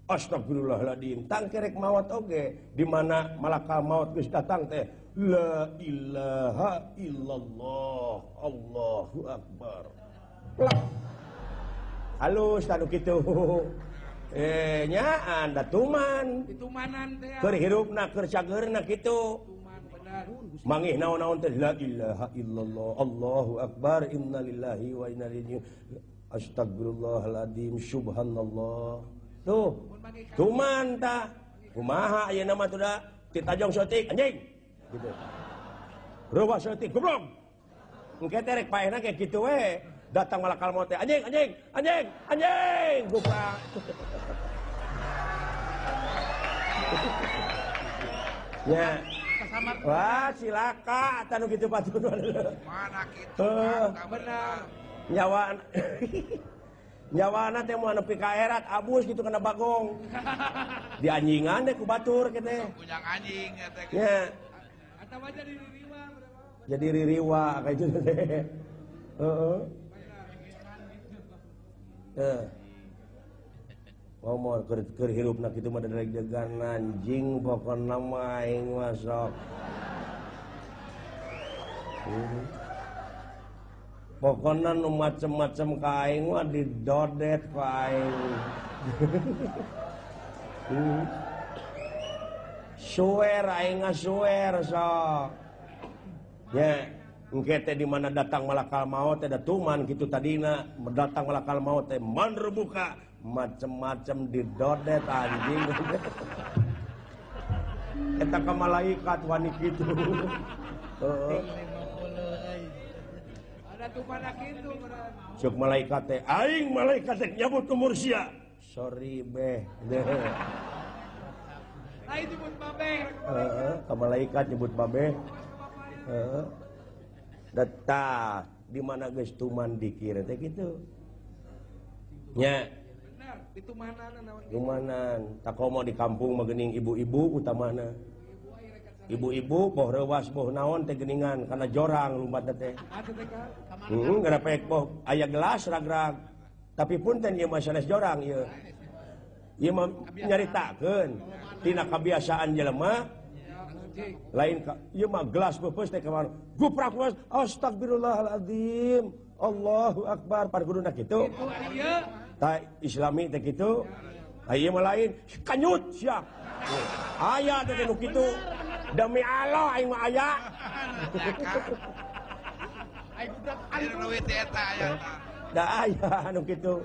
Astagfirullahaladzim tangkerek maut oge di mana malakal maut geus datang teh la ilaha illallah Allahu akbar. Plak. Halus tanu kitu. Nya anda tuman. Ditumanan teh. Keur hirupna keur cageurna kitu. Mangih naon-naon teh la ilaha illallah Allahu akbar innalillahi wa inna ilaihi astagfirullahaladzim subhanallah. Tuh tuman tah kumaha ayeuna mah tuh da titajong saeutik anjing gitu. Reuwas saeutik goblok. Engke teh rek paehna kayak kitu we. Datang malakal maut teh anjing anjing anjing anjing goblok. Ya. Wah, cilaka tanu kitu patut. Mana kitu? Benar. Nyawa nyawana teh moal nepi ka erat abus gitu kana bagong. Di anjingan deh ku batur kitu teh. Punya anjing eta teh. Nya. Atawa jadi ririwa. Jadi ririwa kayak gitu teh. Heeh. Teh. Ngomong keur hirupna kitu mah deg-degan anjing pokona mah aing mah sok. Pokona nu macem-macem ka aing mah didodet ku aing. Suwer aing ngasuwer sok. Nya engke teh di mana datang malakal maut teh da tuman kitu tadina, datang malakal maut teh manrebuka macem-macem didodet anjing. Eta ka malaikat wani kitu. Heeh. Ada tumana kitu Cuk malaikat teh aing malaikat teh nyabut umur sia. Sorry beh. Aing nyebut babeh. Heeh, ka malaikat nyebut babeh. Heeh. Deta di mana geus tuman dikir teh kitu. Nya. Tumanan, takomo di kampung mah geuning ibu-ibu utamana. Ibu-ibu boh reuwas boh naon teh geuningan kana jorang lumpat teh. Heeh, gara pek boh aya gelas rag-rag. Tapi punten ieu mah sanes jorang ieu. Ieu mah nyaritakeun tina kabiasaan jelema lain ieu mah gelas beupeus teh kamar. Guprak gelas astagfirullahaladzim. Allahu akbar par guruna kitu. Ta islami teh kitu. Ieu mah lain kanyut sia. Aya teh nu kitu. Demi Allah aing mah aya. Da aya anu kitu.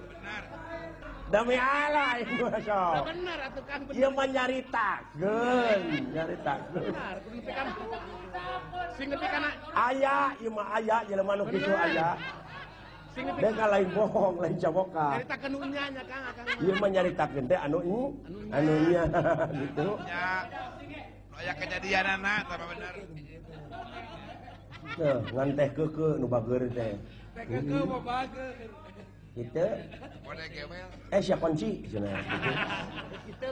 Demi Allah aing mah sok. Bener atuh Kang. Ieu mah nyaritakeun, nyaritakeun. Bener, kudu nepi kana. Sing nepi kana. Aya ieu mah aya jelema nu kitu aya. Deka lain bohong, lain caboka. Nyaritakeun nu nya nya Kang, Akang. Ieu mah nyaritakeun teh anu nya gitu. Nya. Nu aya kejadianana tah bener. Teu, ngan teh keukeuh nu bageur teh. Teh keukeuh mah bageur. Gitu. Eh sia kunci cenah gitu. Kitu.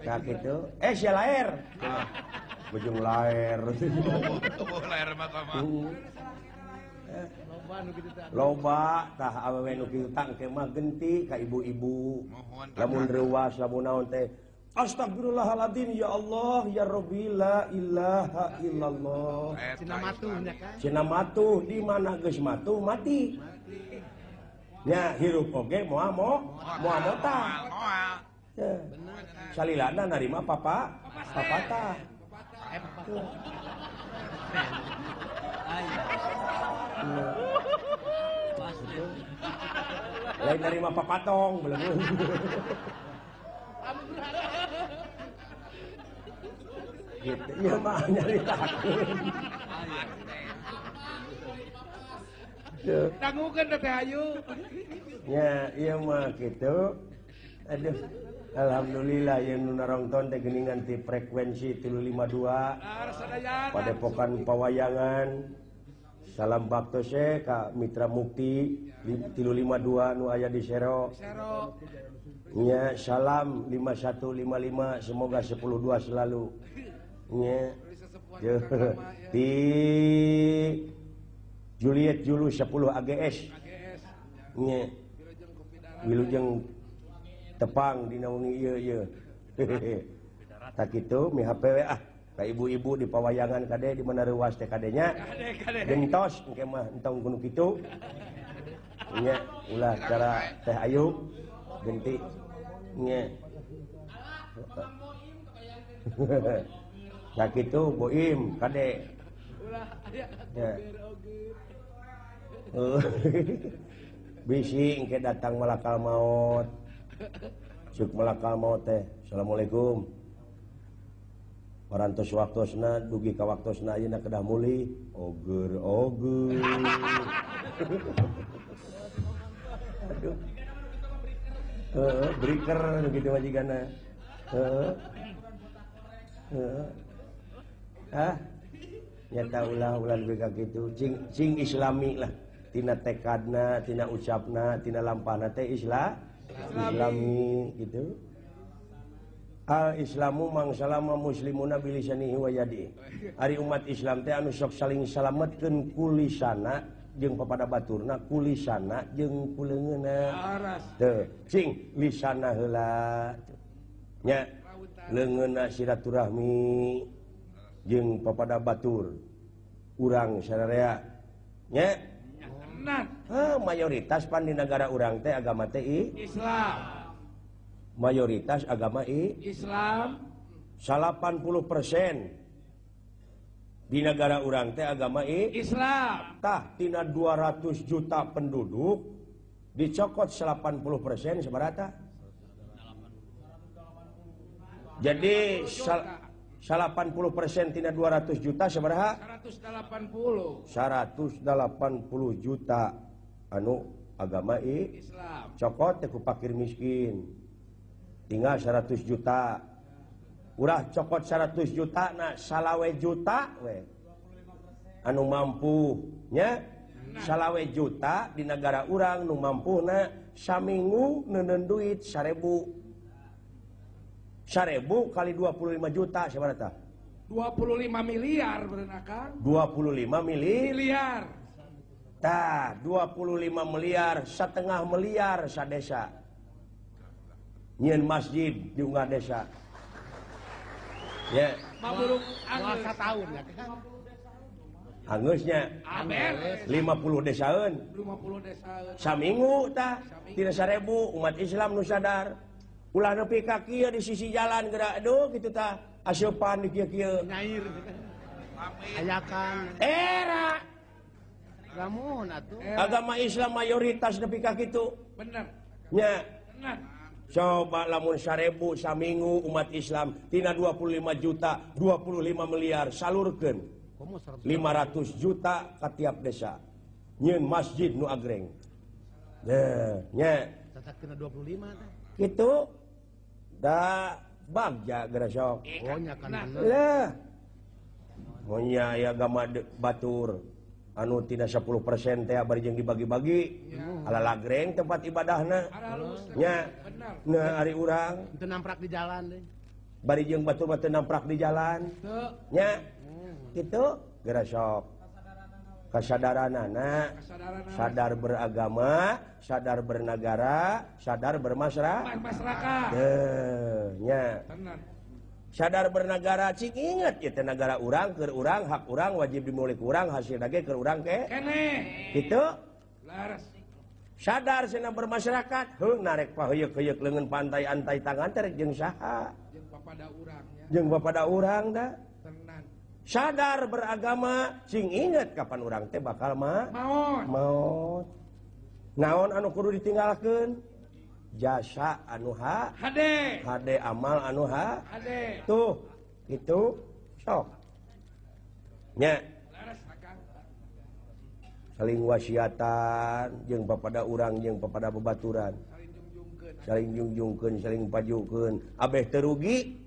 Nah gitu. Eh sia laer. Bujung laer. Tubuh laer mah mah. Loba tah awewe nu kitu tangke mah genti ka ibu-ibu. Lamun reuwas lamun naon teh astagfirullahaladzim ya Allah ya Rabbi la ilaha illallah. Cina matuh nya Kang. Cina matuh di mana geus matuh mati. Nya hirup oge moal moal motah. Salilana narima papa papatah. Lain narima papatong belum. Gitu, iya mah nyaritakeun. Dangukeun teh Ayu. Ya, iya mah kitu. Aduh, alhamdulillah yang nu narongton teh geuningan ti frekuensi 352. Padepokan Pawayangan. Salam baktos ka Mitra Mukti 352 nu aya di Sero. Nya salam 5155 semoga 102 selalu. Nya. Di Juliet Julu 10 AGS. Nya. Wilujeng Tepang dina wengi ieu ieu. Tak kitu mihape we ah ka ibu-ibu di pawayangan kade di mana reuas teh kadenya. Gentos engke mah entong kuno kitu. Nya ulah cara teh ayu genti nya. Tak kitu boim kade. Ulah bisi engke datang malakal maut. Cuk malakal maut teh. Assalamualaikum. Parantos waktosna dugi ka waktosna ayeuna kedah mulih. Oger oger. Aduh. Heeh, breaker gitu majigana. Heeh. Heeh. Ah. Nyata ulah-ulah dugi ka kitu. Cing cing islami lah. Tina tekadna, tina ucapna, tina lampahna teh Islami gitu. Al Islamu mangsalama muslimuna bilisanihi wa yadi. Ari umat Islam teh anu sok saling salametkeun kulisana jeung papada baturna, kulisana jeung kuleungeunna. Teu, cing lisana heula. Nya leungeunna silaturahmi jeung papada batur. Urang sararea nya. Mayoritas pan di negara urang teh agama teh Islam. Mayoritas agama Islam. 80% di negara urang teh agama Islam. Tah tina 200 juta penduduk dicokot 80% seberapa? Jadi 80% tina 200 juta sabaraha? 180. 180 juta anu agama Islam. Cokot teh ku fakir miskin. Tinggal 100 juta. Urah cokot 100 juta na salawe juta we. Anu mampu nya salawe juta di negara urang nu mampuna saminggu neuneun duit 1000. 1000 kali 25 juta sabaraha? 25 miliar berenakang. 25 miliar. Tah, 25 miliar, setengah miliar sadesa. Nyieun masjid di unggah desa. Ya. Masa tahun ya kan. Angeusnya 50 desaeun. 50 desaeun. Saminggu tah tina 1000 umat Islam nu sadar. Ulah nepi ka kieu di sisi jalan geura aduh kitu tah aseupan di kieu-kieu. Nyair. Ayakan. Era. Lamun atuh. Agama Islam mayoritas nepi ka kitu. Bener. Nya. Bener. Coba lamun 1000 saminggu umat Islam tina 25 juta, 25 miliar salurkeun. 500 juta ka tiap desa. Nyieun masjid nu agreng. Deh, nya. Cacat kena 25 teh. Kitu. Da bagja geura sok. Oh nya kan bener. Lah. Monya aya agama batur anu tina 10% teh bari jeung dibagi-bagi. Ala lagreng tempat ibadahna. Nya. Nah ari urang teu namprak di jalan deui. Bari jeung batur mah teu namprak di jalan. Nya. Kitu geura sok. Kesadaranana, sadar beragama, sadar bernegara, sadar bermasyarakat. Deh, nya. Sadar bernegara cing inget ieu teh negara urang, keur urang, hak urang, wajib dimiliki urang, hasilna ge keur urang ke. Kitu. Sadar cenah bermasyarakat, heuh narek paheuyeuk-heuyeuk leungeun pantai antai tangan teh rek jeung saha? Jeung papada urang nya. Jeung papada urang da. Sadar beragama, cing inget kapan urang teh bakal maot. Naon anu kudu ditinggalkeun? Jasa anu ha hade. Hade amal anu ha hade. Tuh, itu sok. Nya. Saling wasiatan jeung papada urang jeung papada babaturan. Saling jungjungkeun, saling pajukeun, abeh teu rugi.